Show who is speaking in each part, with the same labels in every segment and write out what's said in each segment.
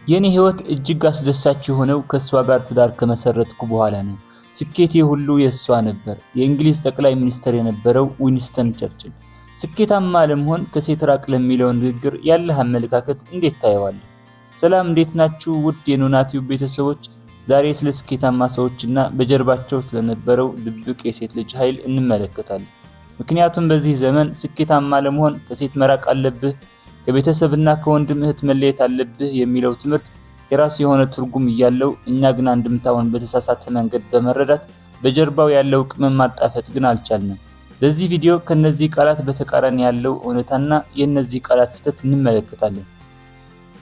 Speaker 1: የኔ ህይወት እጅግ አስደሳች የሆነው ከእሷ ጋር ትዳር ከመሰረትኩ በኋላ ነው። ስኬቴ ሁሉ የእሷ ነበር። የእንግሊዝ ጠቅላይ ሚኒስትር የነበረው ዊንስተን ቸርችል። ስኬታማ ለመሆን ከሴት ራቅ ለሚለው ንግግር ያለህ አመለካከት እንዴት ታየዋለህ? ሰላም፣ እንዴት ናችሁ? ውድ የኖና ቲዩብ ቤተሰቦች፣ ዛሬ ስለ ስኬታማ ሰዎችና በጀርባቸው ስለነበረው ድብቅ የሴት ልጅ ኃይል እንመለከታለን። ምክንያቱም በዚህ ዘመን ስኬታማ ለመሆን ከሴት መራቅ አለብህ፣ ከቤተሰብና ከወንድም እህት መለየት አለብህ የሚለው ትምህርት የራሱ የሆነ ትርጉም እያለው፣ እኛ ግን አንድምታውን በተሳሳተ መንገድ በመረዳት በጀርባው ያለው ቅመም ማጣፈጥ ግን አልቻልንም። በዚህ ቪዲዮ ከነዚህ ቃላት በተቃራኒ ያለው እውነታና የእነዚህ ቃላት ስህተት እንመለከታለን።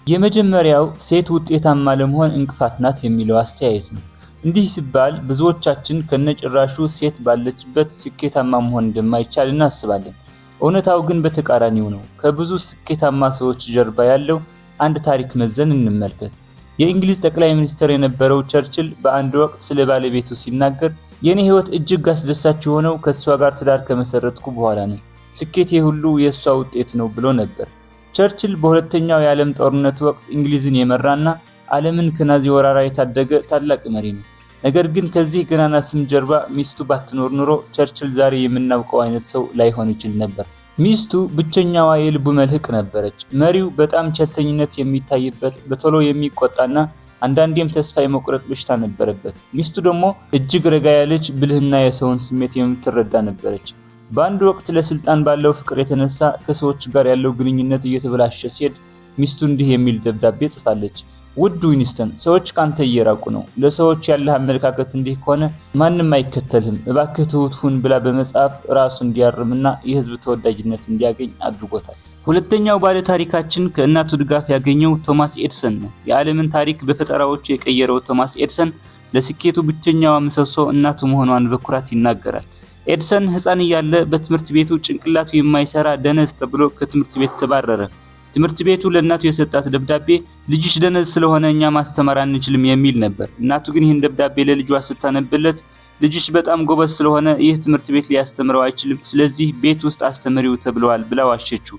Speaker 1: የመጀመሪያው ሴት ውጤታማ ለመሆን እንቅፋት ናት የሚለው አስተያየት ነው። እንዲህ ሲባል ብዙዎቻችን ከነጭራሹ ሴት ባለችበት ስኬታማ መሆን እንደማይቻል እናስባለን። እውነታው ግን በተቃራኒው ነው። ከብዙ ስኬታማ ሰዎች ጀርባ ያለው አንድ ታሪክ መዘን እንመልከት። የእንግሊዝ ጠቅላይ ሚኒስትር የነበረው ቸርችል በአንድ ወቅት ስለ ባለቤቱ ሲናገር፣ "የኔ ህይወት እጅግ አስደሳች የሆነው ከእሷ ጋር ትዳር ከመሰረትኩ በኋላ ነው። ስኬቴ ሁሉ የእሷ ውጤት ነው" ብሎ ነበር። ቸርችል በሁለተኛው የዓለም ጦርነት ወቅት እንግሊዝን የመራና ዓለምን ከናዚ ወረራ የታደገ ታላቅ መሪ ነው። ነገር ግን ከዚህ ገናና ስም ጀርባ ሚስቱ ባትኖር ኖሮ ቸርችል ዛሬ የምናውቀው አይነት ሰው ላይሆን ይችል ነበር። ሚስቱ ብቸኛዋ የልቡ መልህቅ ነበረች። መሪው በጣም ቸልተኝነት የሚታይበት፣ በቶሎ የሚቆጣና አንዳንዴም ተስፋ የመቁረጥ በሽታ ነበረበት። ሚስቱ ደግሞ እጅግ ረጋ ያለች፣ ብልህና የሰውን ስሜት የምትረዳ ነበረች። በአንድ ወቅት ለስልጣን ባለው ፍቅር የተነሳ ከሰዎች ጋር ያለው ግንኙነት እየተበላሸ ሲሄድ ሚስቱ እንዲህ የሚል ደብዳቤ ጽፋለች። "ውድ ዊንስተን፣ ሰዎች ካንተ እየራቁ ነው። ለሰዎች ያለህ አመለካከት እንዲህ ከሆነ ማንም አይከተልህም። እባክህ ትሁት ሁን" ብላ በመጻፍ ራሱ እንዲያርምና የህዝብ ተወዳጅነት እንዲያገኝ አድርጎታል። ሁለተኛው ባለ ታሪካችን ከእናቱ ድጋፍ ያገኘው ቶማስ ኤዲሰን ነው። የዓለምን ታሪክ በፈጠራዎቹ የቀየረው ቶማስ ኤዲሰን ለስኬቱ ብቸኛዋ ምሰሶ እናቱ መሆኗን በኩራት ይናገራል። ኤዲሰን ሕፃን እያለ በትምህርት ቤቱ ጭንቅላቱ የማይሰራ ደነዝ ተብሎ ከትምህርት ቤት ተባረረ። ትምህርት ቤቱ ለእናቱ የሰጣት ደብዳቤ "ልጅሽ ደነዝ ስለሆነ እኛ ማስተማር አንችልም" የሚል ነበር። እናቱ ግን ይህን ደብዳቤ ለልጇ ስታነብለት፣ "ልጅሽ በጣም ጎበዝ ስለሆነ ይህ ትምህርት ቤት ሊያስተምረው አይችልም፣ ስለዚህ ቤት ውስጥ አስተምሪው ተብለዋል" ብላ ዋሸችው።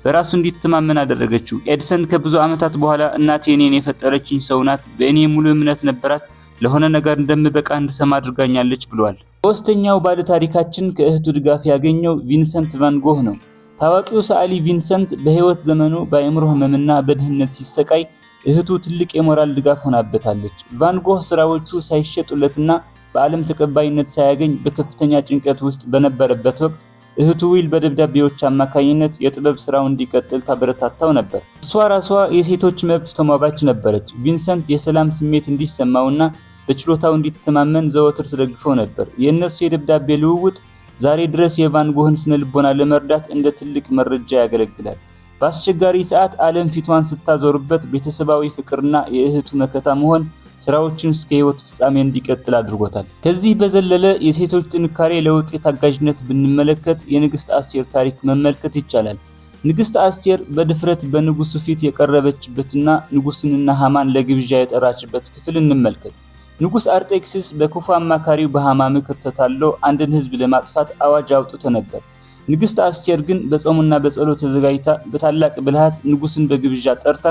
Speaker 1: በራሱ እንዲተማመን አደረገችው። ኤዲሰን ከብዙ ዓመታት በኋላ "እናቴ እኔን የፈጠረችኝ ሰው ናት፣ በእኔ ሙሉ እምነት ነበራት፣ ለሆነ ነገር እንደምበቃ እንድሰማ አድርጋኛለች" ብሏል። ሶስተኛው ባለ ታሪካችን ከእህቱ ድጋፍ ያገኘው ቪንሰንት ቫን ጎህ ነው። ታዋቂው ሰዓሊ ቪንሰንት በህይወት ዘመኑ በአእምሮ ህመምና በድህነት ሲሰቃይ እህቱ ትልቅ የሞራል ድጋፍ ሆናበታለች። ቫን ጎህ ስራዎቹ ሳይሸጡለትና በዓለም ተቀባይነት ሳያገኝ በከፍተኛ ጭንቀት ውስጥ በነበረበት ወቅት እህቱ ዊል በደብዳቤዎች አማካኝነት የጥበብ ስራው እንዲቀጥል ታበረታታው ነበር። እሷ ራሷ የሴቶች መብት ተሟጋች ነበረች። ቪንሰንት የሰላም ስሜት እንዲሰማውና በችሎታው እንዲተማመን ዘወትር ትደግፈው ነበር። የእነሱ የደብዳቤ ልውውጥ ዛሬ ድረስ የቫን ጎህን ስነልቦና ለመርዳት እንደ ትልቅ መረጃ ያገለግላል። በአስቸጋሪ ሰዓት ዓለም ፊቷን ስታዞርበት ቤተሰባዊ ፍቅርና የእህቱ መከታ መሆን ስራዎችን እስከ ህይወት ፍጻሜ እንዲቀጥል አድርጎታል። ከዚህ በዘለለ የሴቶች ጥንካሬ ለውጤት አጋዥነት ብንመለከት የንግስት አስቴር ታሪክ መመልከት ይቻላል። ንግስት አስቴር በድፍረት በንጉሱ ፊት የቀረበችበትና ንጉሱንና ሃማን ለግብዣ የጠራችበት ክፍል እንመልከት። ንጉስ አርጤክስስ በክፉ አማካሪው በሃማ ምክር ተታሎ አንድን ህዝብ ለማጥፋት አዋጅ አውጥቶ ነበር። ንግስት አስቴር ግን በጾምና በጸሎት ተዘጋጅታ በታላቅ ብልሃት ንጉስን በግብዣ ጠርታ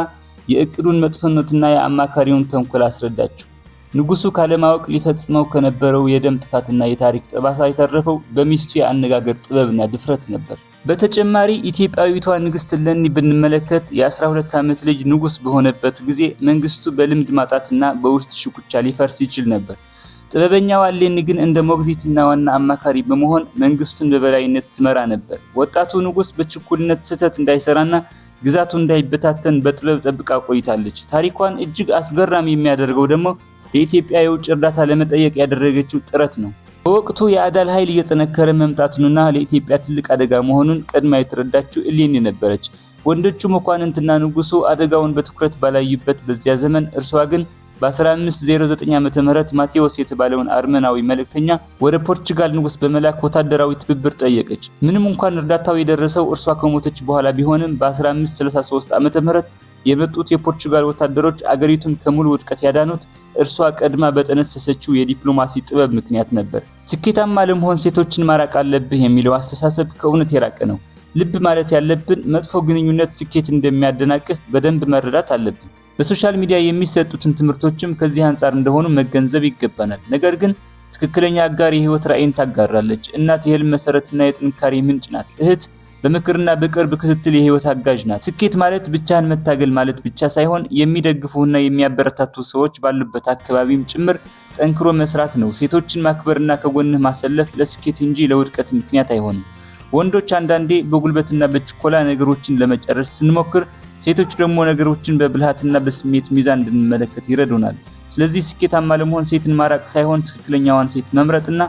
Speaker 1: የእቅዱን መጥፎነትና የአማካሪውን ተንኮል አስረዳችው። ንጉሱ ካለማወቅ ሊፈጽመው ከነበረው የደም ጥፋትና የታሪክ ጠባሳ የተረፈው በሚስቱ የአነጋገር ጥበብና ድፍረት ነበር። በተጨማሪ ኢትዮጵያዊቷ ንግስት እሌኒ ብንመለከት የ12 ዓመት ልጅ ንጉስ በሆነበት ጊዜ መንግስቱ በልምድ ማጣትና በውስጥ ሽኩቻ ሊፈርስ ይችል ነበር። ጥበበኛዋ እሌኒ ግን እንደ ሞግዚትና ዋና አማካሪ በመሆን መንግስቱን በበላይነት ትመራ ነበር። ወጣቱ ንጉስ በችኩልነት ስህተት እንዳይሰራና ግዛቱ እንዳይበታተን በጥበብ ጠብቃ ቆይታለች። ታሪኳን እጅግ አስገራሚ የሚያደርገው ደግሞ የኢትዮጵያ የውጭ እርዳታ ለመጠየቅ ያደረገችው ጥረት ነው። በወቅቱ የአዳል ኃይል እየጠነከረ መምጣቱንና ለኢትዮጵያ ትልቅ አደጋ መሆኑን ቀድማ የተረዳችው እሌኒ ነበረች። ወንዶቹ መኳንንትና ንጉሱ አደጋውን በትኩረት ባላዩበት በዚያ ዘመን እርሷ ግን በ1509 ዓ.ም ማቴዎስ የተባለውን አርመናዊ መልእክተኛ ወደ ፖርቹጋል ንጉስ በመላክ ወታደራዊ ትብብር ጠየቀች። ምንም እንኳን እርዳታው የደረሰው እርሷ ከሞተች በኋላ ቢሆንም፣ በ1533 ዓ.ም የመጡት የፖርቹጋል ወታደሮች አገሪቱን ከሙሉ ውድቀት ያዳኑት እርሷ ቀድማ በጠነሰሰችው የዲፕሎማሲ ጥበብ ምክንያት ነበር። ስኬታማ ለመሆን ሴቶችን ማራቅ አለብህ የሚለው አስተሳሰብ ከእውነት የራቀ ነው። ልብ ማለት ያለብን መጥፎ ግንኙነት ስኬት እንደሚያደናቅፍ በደንብ መረዳት አለብን። በ social media የሚሰጡትን ትምህርቶችም ከዚህ አንጻር እንደሆኑ መገንዘብ ይገባናል። ነገር ግን ትክክለኛ አጋር የህይወት ራዕይን ታጋራለች። እናት የህልም መሰረትና የጥንካሬ ምንጭ ናት። እህት በምክርና በቅርብ ክትትል የህይወት አጋዥ ናት። ስኬት ማለት ብቻህን መታገል ማለት ብቻ ሳይሆን የሚደግፉና የሚያበረታቱ ሰዎች ባሉበት አካባቢም ጭምር ጠንክሮ መስራት ነው። ሴቶችን ማክበርና ከጎንህ ማሰለፍ ለስኬት እንጂ ለውድቀት ምክንያት አይሆንም። ወንዶች አንዳንዴ በጉልበትና በችኮላ ነገሮችን ለመጨረስ ስንሞክር፣ ሴቶች ደግሞ ነገሮችን በብልሃትና በስሜት ሚዛን እንድንመለከት ይረዱናል። ስለዚህ ስኬታማ ለመሆን ሴትን ማራቅ ሳይሆን ትክክለኛዋን ሴት መምረጥና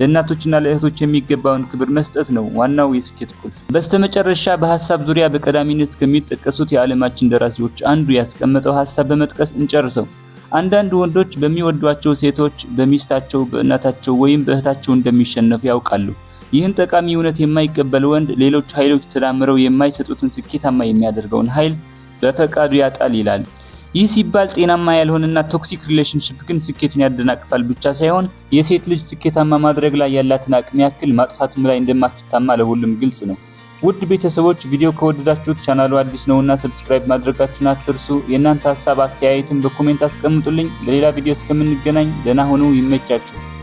Speaker 1: ለእናቶችና ለእህቶች የሚገባውን ክብር መስጠት ነው ዋናው የስኬት ቁልፍ። በስተመጨረሻ በሀሳብ ዙሪያ በቀዳሚነት ከሚጠቀሱት የዓለማችን ደራሲዎች አንዱ ያስቀመጠው ሀሳብ በመጥቀስ እንጨርሰው። አንዳንድ ወንዶች በሚወዷቸው ሴቶች፣ በሚስታቸው፣ በእናታቸው ወይም በእህታቸው እንደሚሸነፉ ያውቃሉ። ይህን ጠቃሚ እውነት የማይቀበል ወንድ ሌሎች ኃይሎች ተዳምረው የማይሰጡትን ስኬታማ የሚያደርገውን ኃይል በፈቃዱ ያጣል ይላል። ይህ ሲባል ጤናማ ያልሆነና toxic relationship ግን ስኬትን ያደናቅፋል ብቻ ሳይሆን የሴት ልጅ ስኬታማ ማድረግ ላይ ያላትን አቅም ያክል ማጥፋትም ላይ እንደማትታማ ለሁሉም ግልጽ ነው። ውድ ቤተሰቦች፣ ቪዲዮ ከወደዳችሁት ቻናሉ አዲስ ነውና subscribe ማድረጋችሁን አትርሱ። የእናንተ ሀሳብ አስተያየትን በ comment አስቀምጡልኝ። በሌላ ቪዲዮ እስከምንገናኝ ደህና ሁኑ። ይመቻችሁ።